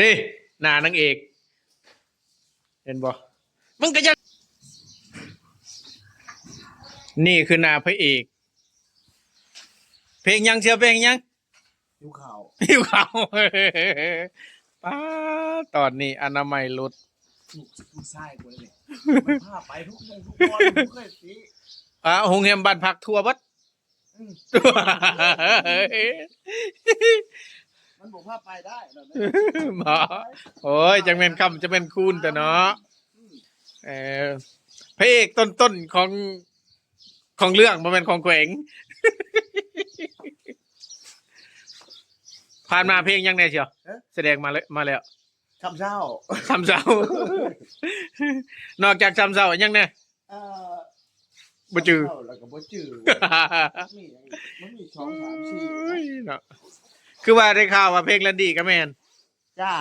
ນີ້ ໜ້ານາງເອກ ເຫັນບໍ່? ມັນກໍຍັງ ນີ້ຄືໜ້າພະເອກ. ເພງຫຍັງ ເຊື່ອ ເພງຫຍັງ? ຫິວເຂົ້າ ຫິວເຂົ້າ. ປ້າ ຕອນນີ້ອະນາໄມຫຼຸດ. ລູກ ລູກຊາຍກູນີ້ ມັນພາໄປທຸກໝ່ອງທຸກບ່ອນ ບໍ່ເຄີຍຕິ. ອ່າ ໂຮງແຮມບ້ານພັກທົ່ວເບິດ. ອືມ ມັນບໍ່ພາໄປໄດ້ດອກ. ບໍ່ ໂອ້ຍ ຈັ່ງແມ່ນຄຳ ຈັ່ງແມ່ນຄູນແຕ່ເນາະ. ອືມ ເອີ ພະເອກຕົ້ນໆຂອງ ຂອງເລື່ອງ ບໍ່ແມ່ນຂອງແຂວງ. ຜ່ານມາເພງຫຍັງແດ່ ເຊຍ? ຮະ? ສະແດງມາແລ້ວ ມາແລ້ວ. ຊຳເຊົ້າ ຊຳເຊົ້າ. ນອກຈາກຊຳເຊົ້າຫຍັງແດ່? ເອີ ບໍ່ຈື່ ຊຳເຊົ້າແລ້ວກໍບໍ່ຈື່. ມີຫຍັງອີກ? ມັນມີສອງ ສາມ ສີ່ ໂອ້ຍເນາະ. ຄືວ່າໄດ້ຂ່າວວ່າເພງແລນດີ້ກໍແມ່ນ. ຈ້າ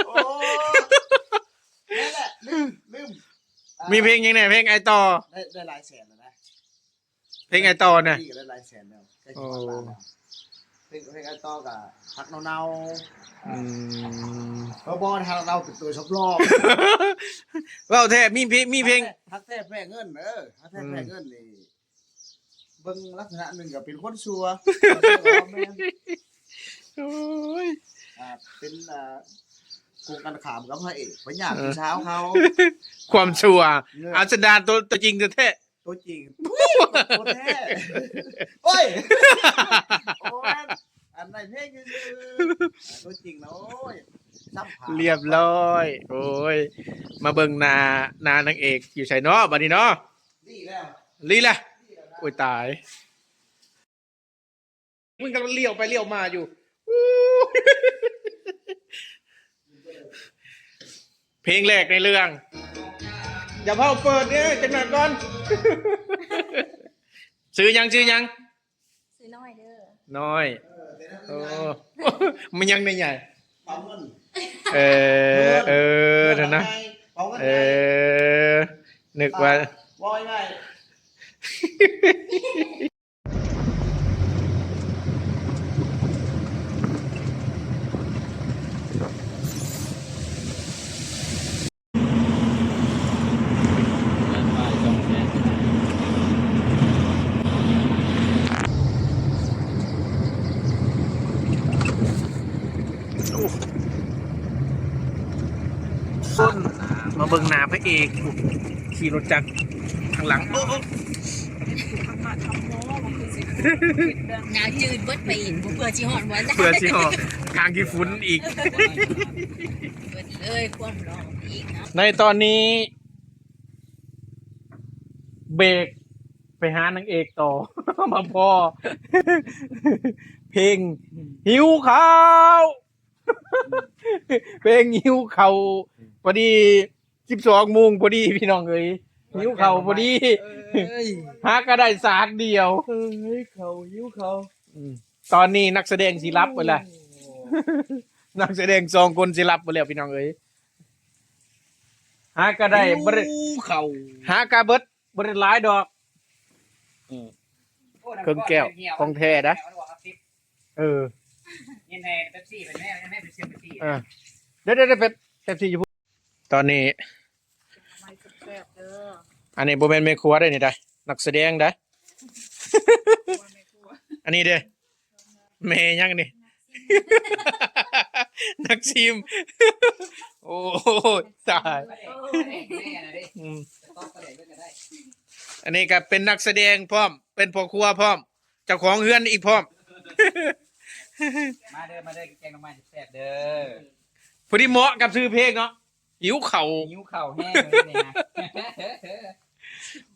ໂອ້ ນັ້ນແຫຼະ ລືມ ລືມ. ອ່າ ມີເພງຫຍັງແດ່? ເພງອ້າຍຕໍ່ ໄດ້ ໄດ້ຫຼາຍແສນແລ້ວນະ. ເພງອ້າຍຕໍ່ນະ ກໍໄດ້ຫຼາຍແສນແລ້ວ ໃກ້ຊິຮອດລ້ານແລ້ວ. ເພງ ເພງອ້າຍຕໍ່ກໍຮັກເນົ່າໆ. ອືມ ເອີ ບໍ່ ຮັກເນົ່າເປັນຕົວສຳຮອງ. ເວົ້າແທ້ ມີເພງ ມີເພງ ຮັກແທ້ ຮັກແທ້ແພ້ເງິນ. ເອີ ຮັກແທ້ແພ້ເງິນນີ້ ອືມ ເບິ່ງລັກສະນະໜຶ່ງກໍເປັນຄົນຊົ່ວ. ແມ່ນ ໂອ້ຍ ອ່າ ເປັນ ອ່າ ກົງກັນຂ້າມກັບພະເອກ ໄປຍາມ ເອີ ຜູ້ສາວເຂົາ ຄວາມຊົ່ວ. ເອີ ອາ ສັນດານຕົວ ຕົວຈິງແທ້ໆ ຕົວຈິງ ໂອ້ ຕົວແທ້. ໂອ້ຍ ໂອ້ຍ ອັນໃນເພງຊື່ໆ ຕົວຈິງນະ ໂອ້ຍ ສຳພາດ ລຽບຮ້ອຍ. ໂອ້ຍ ມາເບິ່ງໜ້າ ໜ້ານາງເອກຢູ່ໃສເນາະ ບັດນີ້ເນາະ. ລີ້ແລ້ວ ລີ້ແລ້ວ ໂອ້ຍ ຕາຍ. ມັນກຳລັງລ້ຽວໄປລ້ຽວມາຢູ່. ເພງແລກໃນເລື່ອງ ຢ່າເຝົ້າເປີດເດີ ຈັກໜ້ອຍກ່ອນ. ຊື່ຫຍັງ? ຊື່ຫຍັງ? ຊື່ນ້ອຍເດີ. ນ້ອຍ. ໂອ້ ມັນຍັງໃຫຍ່. ເອີ ເອີ ເອີ ເດີນະ. ເອີ ນຶກວ່າ ເວົ້າງ່າຍໆ ຄົນມາເບິ່ງໜ້າພະເອກ ຂີ່ລົດຈັກຂ້າງຫຼັງ. ໂອ້ ໜ້າຈືດເບິດໄປອີກ ເພື່ອຊິຮອດບໍ່ໄດ້ ເພື່ອຊິຮອດ ຂ້າງຂີ້ຝຸ່ນອີກ. ເບິດເລີຍຄວາມຫຼໍ່ອີກເນາະ. ໃນຕອນນີ້ ເບກໄປຫານາງເອກຕໍ່ ມາພໍ້ເພງຫິວເຂົ້າ ເພງຫິວເຂົ້າ ພໍດີສິບສອງໂມງພໍດີ ພີ່ນ້ອງເອີຍ ຫິວເຂົ້າພໍດີ. ເອີຍ ຫາກໍໄດ້ສາກດຽວ ເອີຍ ເຂົ້າ ຫິວເຂົ້າ. ອືມ ຕອນນີ້ນັກສະແດງຊິຫຼັບເບິດລະ ໂອ້ ນັກສະແດງສອງຄົນຊິຫຼັບເບິດແລ້ວ ພີ່ນ້ອງເອີຍ. ຫາກໍໄດ້ ຫິວເຂົ້າ ບໍ່ໄດ້ ຫາກໍເບິດ ບໍ່ໄດ້ຫຼາຍດອກ. ອືມ ເຄິ່ງແກ້ວຂອງແທ້ນະ. ເອີ ຍິນໃຫ້ເປັບຊີເພິ່ນແດ່ ໃຫ້ເປັບຊີ ເປັບຊີ. ເອີ ເດີໆ ເປັບ ເປັບຊີຢູ່. ຕອນນີ້ ອັນນີ້ບໍ່ແມ່ນແມ່ຄົວເດ້ນີ້ໄດ໋ ນັກສະແດງໄດ໋. ອັນນີ້ເດ້ ແມ່ຫຍັງນີ້ ນັກຊີມ. ໂອ້ຍ ຕາຍ. ອືມ ອັນນີ້ກໍເປັນນັກສະແດງພ້ອມ ເປັນພໍ່ຄົວພ້ອມ ເຈົ້າຂອງເຮືອນອີກພ້ອມ. ມາເດີ ມາເດີ ກິນແກງໜໍ່ໄມ້ແຊບໆເດີ. ພໍດີເໝາະກັບຊື່ເພງເນາະ ຫິວເຂົ້າ ຫິວເຂົ້າແຮງເລີຍນີ້ນະ.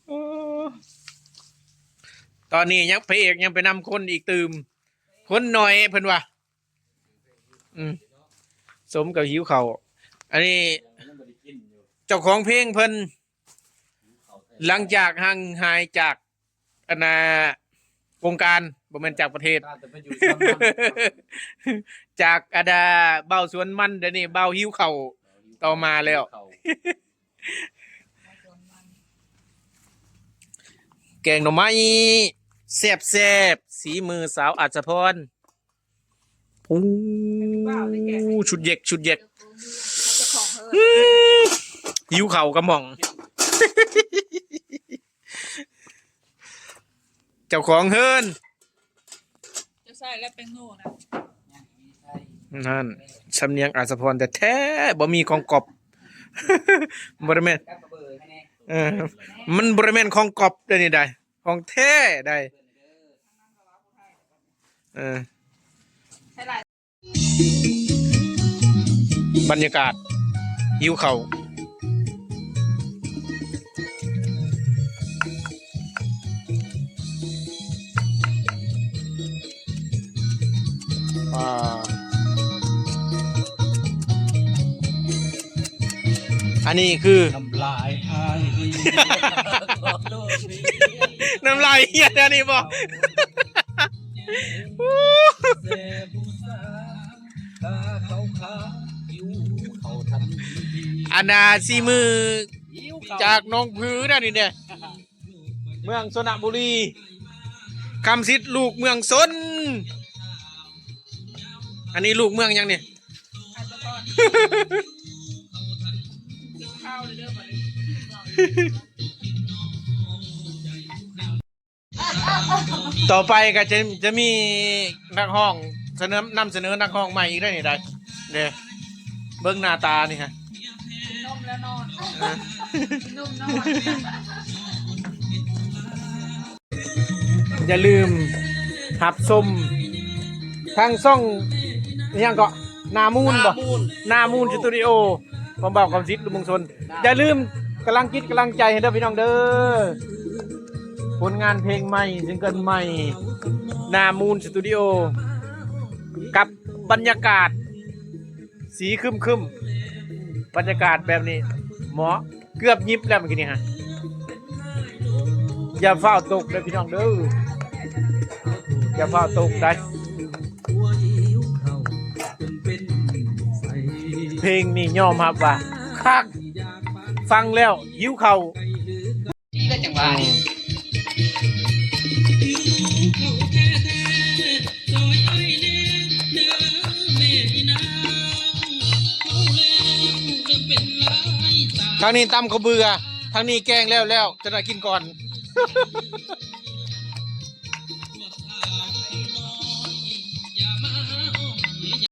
ໂອ້ ຕອນນີ້ຍັງ ພະເອກຍັງໄປນຳຄົນອີກຕື່ມ ຄົນໜ້ອຍເພິ່ນວ່າ. ອືມ ສົມກັບຫິວເຂົ້າ. ອັນນີ້ເຈົ້າຂອງເພງເພິ່ນ ຫຼັງຈາກຫ່າງຫາຍຈາກ ອັນນ່າ ວົງການ ບໍ່ແມ່ນຈາກປະເທດ ຈາກ ອັນນ່າ ບ່າວສວນມັນ ດຽວນີ້ບ່າວຫິວເຂົ້າຕໍ່ມາແລ້ວ. ແກງໜໍ່ໄມ້ແຊບໆ ສີມືສາວອັດສະພອນ. ປຸ້ງ ໂອ້ ຊຸດເຢັກ ຊຸດເຢັກ ອືມ ຫິວເຂົ້າກະໝ່ອງ ເຈົ້າຂອງເຮືອນ ເຈົ້າຊາຍແລະແປງໂນນະ ນັ້ນ ສຳນຽງອາດສະພອນແທ້ໆ ບໍ່ມີຂອງກອບ ບໍ່ໄດ້ແມ່ນ ເອີ ມັນບໍ່ໄດ້ແມ່ນຂອງກອບເດ້ນີ້ໃດ ຂອງແທ້ໃດ ເອີ. ບັນຍາກາດຫິວເຂົ້າ ອ່າ ອັນນີ້ຄື ນ້ຳລາຍຫຽດແນວນີ້ບໍ່? ອັນນ່າ ສີມືຈາກໜອງຜືນະນີ້ເດ້ ເມືອງຊົນນະບູລີ ຄຳສິດລູກເມືອງຊົນ ອັນນີ້ລູກເມືອງຫຍັງນີ້? ຕໍ່ໄປກໍຈະ ຈະມີນັກຮ້ອງສະເໜີ ນຳສະເໜີນັກຮ້ອງໃໝ່ອີກໄດ໋ນີ້ໄດ໋ ເດ້ ເບິ່ງໜ້າຕານີ້ຮະ ນມແລ້ວນອນ ເອີ ນມນອນ. ຢ່າລືມຮັບຊົມທາງຊ່ອງ ອີຫຍັງເກາະ ໜ້າມູນບໍ່? ໜ້າມູນ ໜ້າມູນສະຕູດິໂອ ຂອງບ່າວຄຳສິດ ລຸງເມືອງຊົນ. ຢ່າລືມກຳລັງຈິດກຳລັງໃຈໃຫ້ເດີພີ່ນ້ອງເດີ ຜົນງານເພງໃໝ່ ຊິງເກີນໃໝ່ ໜ້າມູນສະຕູດິໂອ ກັບບັນຍາກາດ ສີຄຶມໆ ບັນຍາກາດແບບນີ້ເໝາະ ເກືອບຍິບແລ້ວມື້ກີ້ນີ້ຮະ ຢ່າຟ້າວຕົກເດີພີ່ນ້ອງເດີ ຢ່າຟ້າວຕົກໄດ໋ ເພງນີ້ຍອມຮັບວ່າຄັກ ຟັງແລ້ວຫິວເຂົ້າ. ທີ່ລະຈັງຫວະນີ້ ທາງນີ້ຕຳເຂົ້າເບືອ ທາງນີ້ແກງແລ້ວໆ ຈະໄດ້ກິນກ່ອນ.